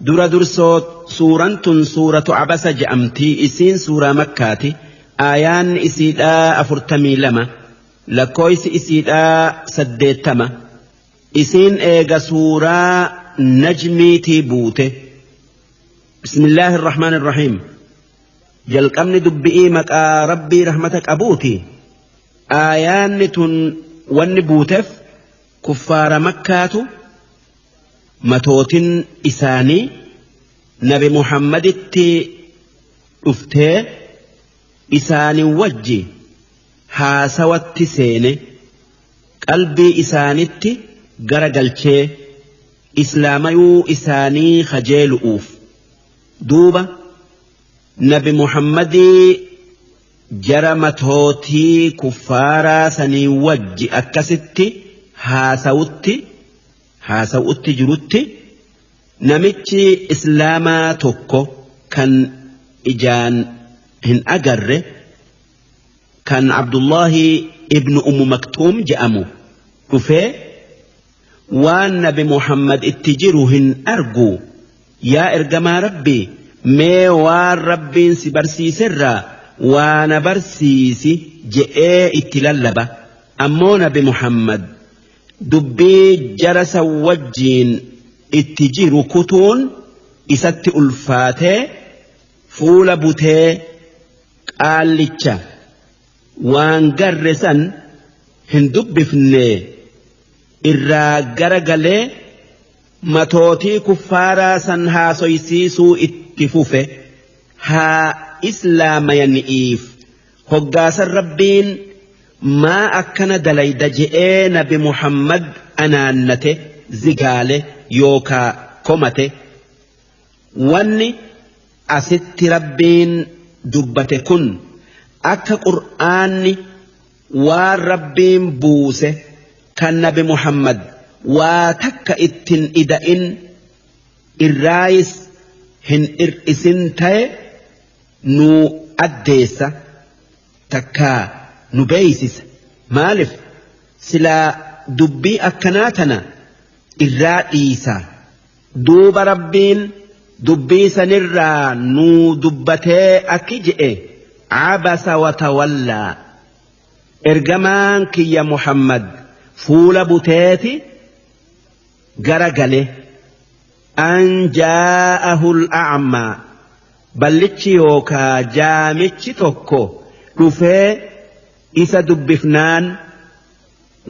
Dura dursoo suuraan tun suuratu Cabasa je'amtii. Isiin suuraa Makkaati. Aayaanni isiidhaa 42, lakkoofsi isiidhaa 80. Isiin eega suuraa Najmiitii buute. Bismillaahi irrahmaan irrahiim. Jalqabni dubbi'ii maqaa Rabbii rahmata qabuuti. Aayaanni tun wanni buuteef kuffaara Makkaatu matootin isaanii Nabi Muhammaditti dhuftee isaanii wajji haasawatti seene, qalbii isaanitti gara galchee islaamayuu isaanii kajeelu'uuf. Duuba Nabi Muhammadii jara matootii kuffaaraa sanii wajji akkasitti haasawutti jirutti, namichi islaamaa tokko kan ijaan hin agarre, kan Abdullahi ibnu Ummu Maktuum je'amu dhufee, "Waan Nabi Muhammad itti jiru hin argu, yaa ergamaa Rabbii, mee waan Rabbiin si barsiiserraa waa na barsiisi," je'ee itti lallaba. Ammoo Nabi Muhammad dubbii jara san wajjiin itti jiru kutuun isatti ulfaatee, fuula butee, qaallicha waan garre san hin dubbifne, irraa gara galee matootii kuffaaraa san haasoysiisuu itti fufe haa islaamayani'iif. Hoggaasan Rabbiin "Maa akkana dalayda?" je'ee Nabi Muhammad anaannate, zigaale yookaa komate. Wanni asitti Rabbiin dubbate kun akka Qur'aanni waan Rabbiin buuse kan Nabi Muhammad waa takka ittin ida'in irraayis hin ir'isin ta'e nu addeessa takkaa nu beeysisa. Maalif silaa dubbii akkanaa tana irraa dhiisa? Duuba Rabbiin dubbii sanirraa nuu dubbatee akki je'e: Cabasa watawallaa, ergamaan kiyya Muhammad fuula buteeti gara gale, an jaa'ahul a'maa, ballichi yookaa jaamichi tokko dhufee isa dubbifnaan,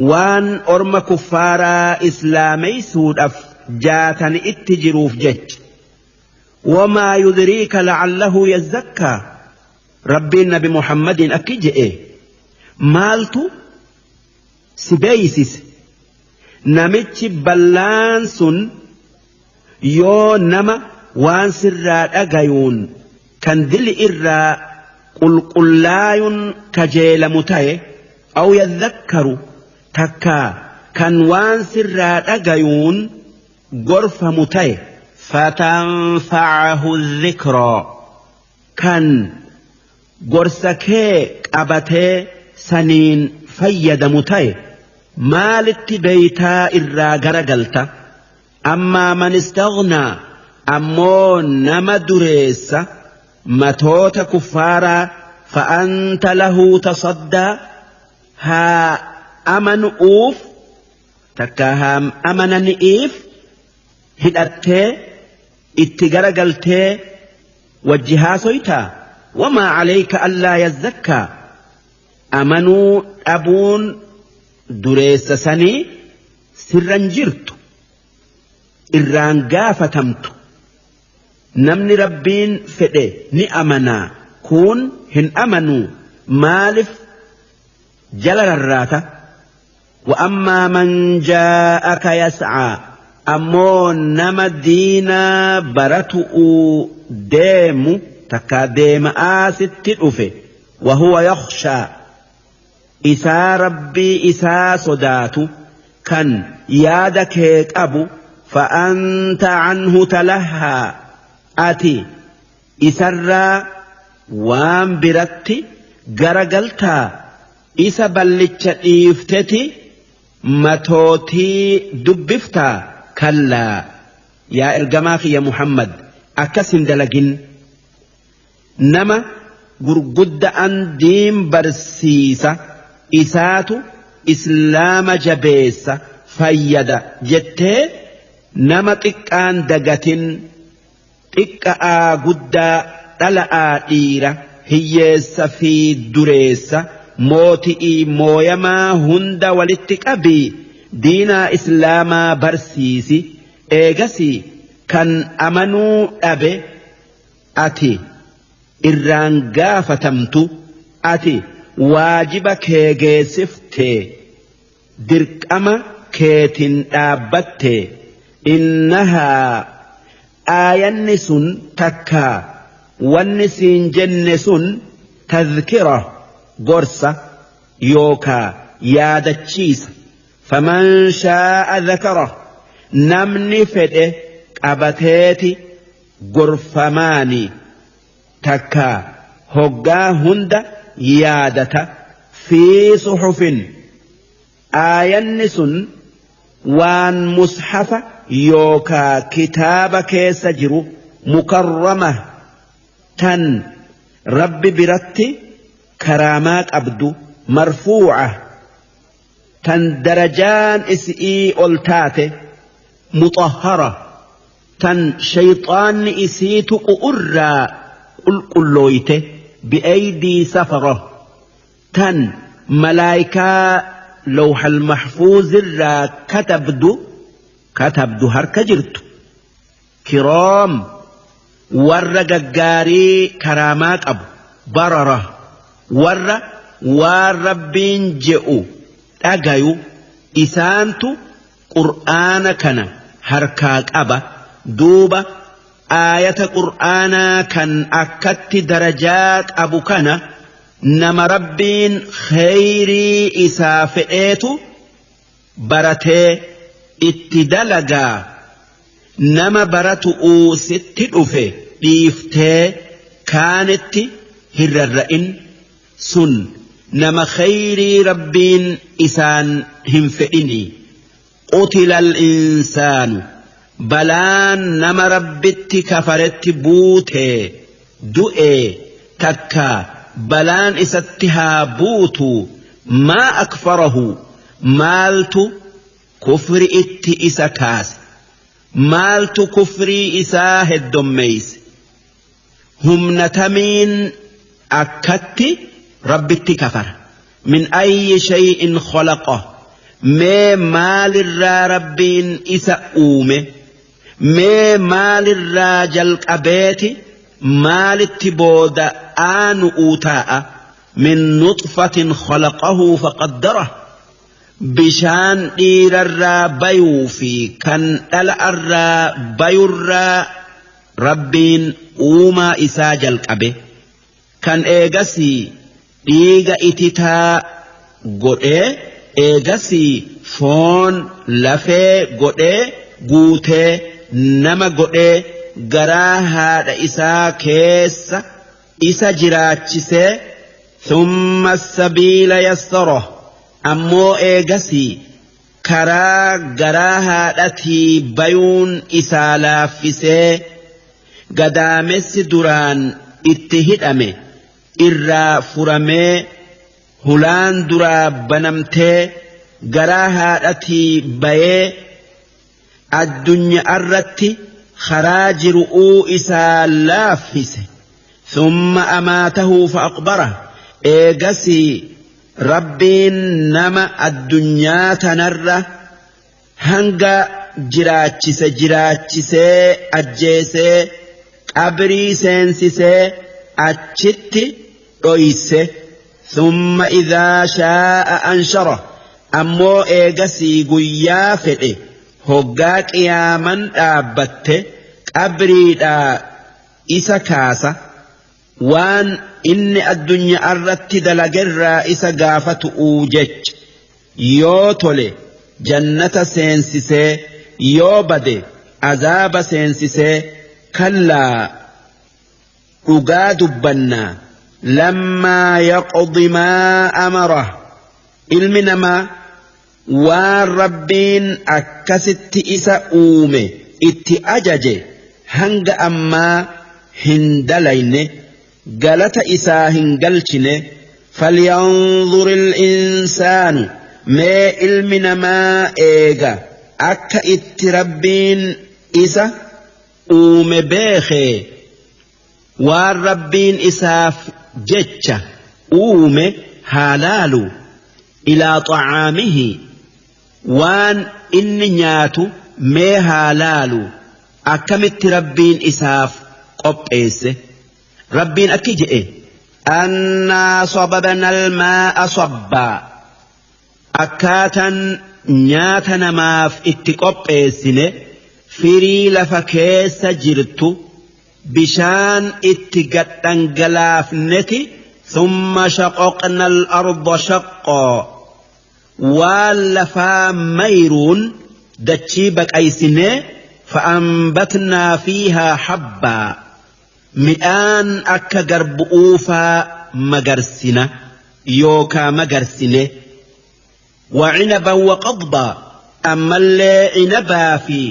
waan orma kuffaaraa islaameysuudhaaf jaatani itti jiruuf jecha. Wamaa yudriika la'allahu yazzakkaa. Rabbiin Nabi Muhammadiin akki je'e: maaltu si beeysise namichi ballaan sun yoo nama waan sirraa dhagayuun kan dili irraa qulqullaayuun kajeelamu ta'e, aw yadhakkaru, takkaa kan waan sirraa dhagayuun gorfamu ta'e, fatanfa'ahu dhikraa, kan gorsa kee qabatee saniin fayyadamu ta'e, maalitti beeytaa irraa garagalta? Ammaa man istaghnaa, ammoo nama dureessa matoota kuffaaraa, fa'anta lahu tasaddaa, haa amanu'uuf takka haa amanani'iif hidhattee itti garagaltee wajji haasoytaa? Wamaa calayka allaa yazzakkaa. Amanuu dhabuun dureessa sanii sirran jirtu, irraan gaafatamtu. Namni Rabbiin fedhe ni amanaa, kun hin amanuu, maalif jala rarraata? Wa'ammaa man jaa'aka yas'aa, ammoo nama diinaa baratu'uu deemu takkaa deema'aa sitti dhufe, wahuwa yakhshaa, isaa Rabbii isaa sodaatu, kan yaada kee qabu, fa'anta canhu talahaa, ati isarraa waan biratti garagaltaa, isa ballicha dhiifteti matootii dubbiftaa? Kallaa. Yaa ergamaa kiyya Muhammad, akkas hin dalagin. Nama gurgudda'an diin barsiisa, isaatu islaama jabeessa fayyada jettee nama xiqqaan dagatin. Xiqqa'aa guddaa, dhala'aa dhiira, hiyyeessa fi dureessa, mooti'ii mooyamaa hunda walitti qabii diinaa islaamaa barsiisi. Eegasii kan amanuu dhabe ati irraan gaafatamtu, ati waajiba kee geessiftee dirqama keetin dhaabbatte. Innahaa aayanni sun takkaa wanni siin jenne sun tadhkira, gorsa yookaa yaadachiisa. Faman shaa'a dhakara, namni fedhe qabateeti gorfamaani takkaa hoggaa hunda yaadata. Fi suhufin, aayanni sun waan mushafa yookaa kitaaba keessa jiru, mukarrama, tan Rabbi biratti karaamaa qabdu, marfuu'a, tan darajaan isi'ii ol taate, muxahhara, tan shayxaanni isii tuqu irraa qulqullooyte, bi'aydii safara, tan malaayikaa lawhal mahfuuzirraa katabdu harka jirtu, kiraam, warra gaggaarii karaamaa qabu, barara, warra waan Rabbiin je'u dhagayu, isaantu qur'aana kana harkaa qaba. Duuba aayata qur'aanaa kan akkatti darajaa qabu kana nama Rabbiin kheyrii isaa fedheetu baratee itti dalagaa. Nama baratu'uu sitti dhufe dhiiftee kaanitti hin rarra'in, sun nama kheyrii Rabbiin isaan hin fedhinii. Qutila al-insaanu, balaan nama Rabbitti kafaretti buutee du'ee takka balaan isatti haa buutu. Maa akfarahu, maaltu kufri itti isa kaase? Maaltu kufrii isaa heddommeeyse? Humna tamiin akkatti Rabbitti kafara? Min ayyi shay'in khalaqa, mee maalirraa Rabbiin isa uume? Mee maalirraa jalqabeeti maalitti booda aanu'uu taa'a? Min nuxfatin khalaqahu faqaddarah, bishaan dhiirarraa bayuu fi kan dhala'arraa bayurraa Rabbiin uumaa isaa jalqabe, kan eegasii dhiiga ititaa godhee, eegasii foon lafee godhee guutee nama godhee garaa haadha isaa keessa isa jiraachisee. Thumma sabiila yassara, ammoo eegasii karaa garaa haadhatii bayuun isaa laaffisee, gadaamessi duraan itti hidhame irraa furamee, hulaan duraa banamtee garaa haadhatii bayee addunyaarratti karaa jiru'uu isaa laaffise. Thumma amaatahu fa'aqbara, eegasii Rabbiin nama addunyaa tanarra hanga jiraachise jiraachisee ajjeesee qabrii seensisee achitti dhoyse. Thumma idhaa shaa'a anshara, ammoo eegasii guyyaa fedhe hoggaa qiyaaman dhaabbatte qabriidhaa isa kaasa, waan inni addunyaarratti dalagerraa isa gaafatu'uu jecha. Yoo tole jannata seensisee, yoo bade azaaba seensisee. Kallaa, dhugaa dubbannaa, lammaa yaqdi maa amara, ilmi namaa waan Rabbiin akkasitti isa uume itti ajaje hanga ammaa hin dalayne, galata isaa hin galchine. Falyanzur insaanu, mee ilmi namaa eega akka itti Rabbiin isa uume beekee waan Rabbiin isaaf jecha uume haa laalu. Ilaa xacaamihi, waan inni nyaatu mee haa laalu, akkamitti Rabbiin isaaf qopheesse. Rabbiin akki je'e: annaa sababna almaa'a sabbaa, akkaatan nyaata namaaf itti qopheessine firii lafa keessa jirtu bishaan itti gadhangalaafneti. Thumma shaqaqna al-arda shaqqaa, waan lafaa mayruun dachii baqaysinee. Fa'ambatnaa fiihaa habbaa, midhaan akka garbu'uufaa magarsina yookaa magarsine. Wacinaban waqadbaa, ammallee cinabaa fi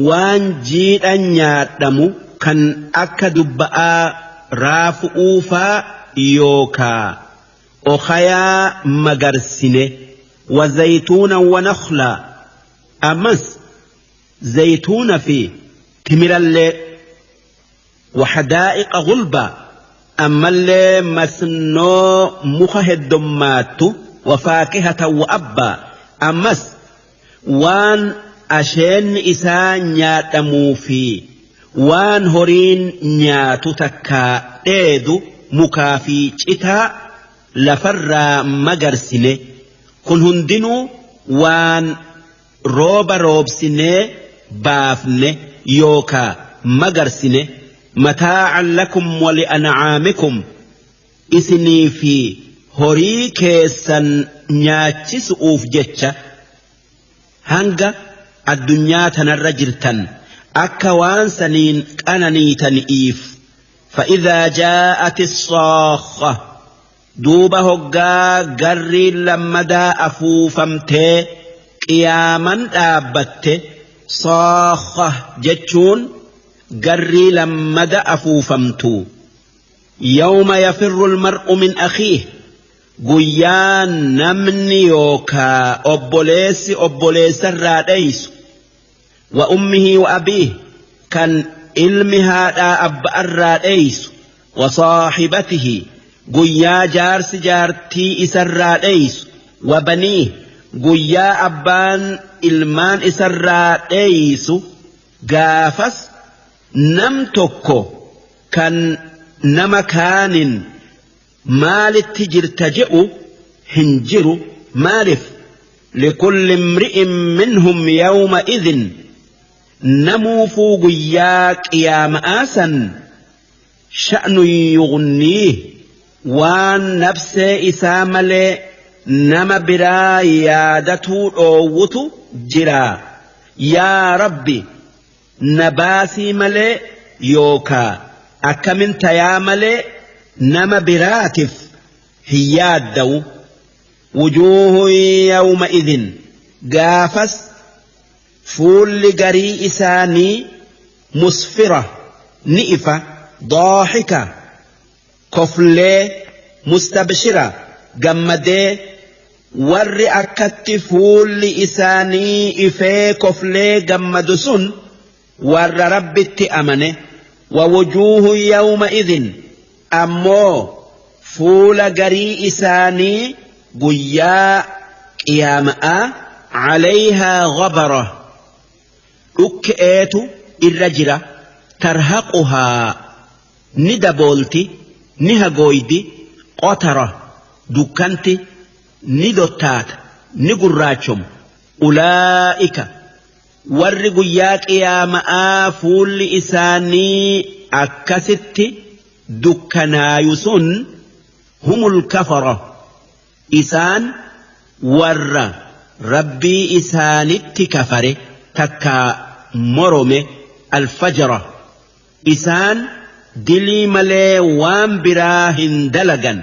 waan jiidhan nyaadhamu kan akka dubba'aa, raafu'uufaa yookaa okayaa magarsine. Wazaytuunan wanakhlaa, ammas zaytuuna fi timirallee. Waxadaa'iqa gulbaa, ammallee masnoo muka heddommaattu. Wafaakihatan wa abbaa, ammas waan asheenni isaa nyaadhamuu fi waan horiin nyaatu takkaa dheedu mukaa fi citaa lafarraa magarsine. Kun hundinuu waan rooba roobsinee baafne yookaa magarsine. Mataa'an lakum wali'ancaamikum, isinii fi horii keessan nyaachisu'uuf jecha hanga addunyaa tanarra jirtan akka waan saniin qananiitani'iif. Fa'idhaa jaa'ati saakha, duuba hoggaa garriin lammadaa afuufamtee qiyaaman dhaabbatte. Saakha jechuun garrii lammada afuufamtu. Yawma yafirru almar'u min akhiih, guyyaa namni yookaa obboleessi obboleessarraa dheeysu. Wa ummihi wa abiih, kan ilmi haadhaa abba'arraa dheeysu. Wa saaxibatihi, guyyaa jaarsi jaartii isarraa dheeysu. Wa baniih, guyyaa abbaan ilmaan isarraa dheeysu. Gaafas nam tokko kan nama kaanin maalitti jirta je'u hin jiru. Maalif? Likulli imri'in minhum yawma idhin, namuufuu guyyaa qiyaama'aa san, sha'nun yughniih, waan nafsee isaa malee nama biraa yaadatuu dhoowwutu jira. Yaa Rabbi, na baasii malee yookaa akkamin tayaa malee nama biraatif hin yaaddawu. Wujuuhun yawma idhin, gaafas fuulli garii isaanii, musfira, ni ifa, daaxika, koflee, mustabshira, gammadee. Warri akkatti fuulli isaanii ifee koflee gammadu sun warra Rabbitti amane. Wa wujuuhun yawma idhin, ammoo fuula garii isaanii guyyaa qiyaama'aa, calayhaa ghabara, dhukke'eetu irra jira. Tarhaquhaa, ni daboolti, ni hagooydi. Qotara, dukkanti ni dottaata, ni gurraachomu. Ulaa'ika, warri guyyaa qiyaama'aa fuulli isaanii akkasitti dukkanaayu sun, humul kafara, isaan warra Rabbii isaanitti kafare takkaa morome. Alfajara, isaan dilii malee waan biraa hin dalagan.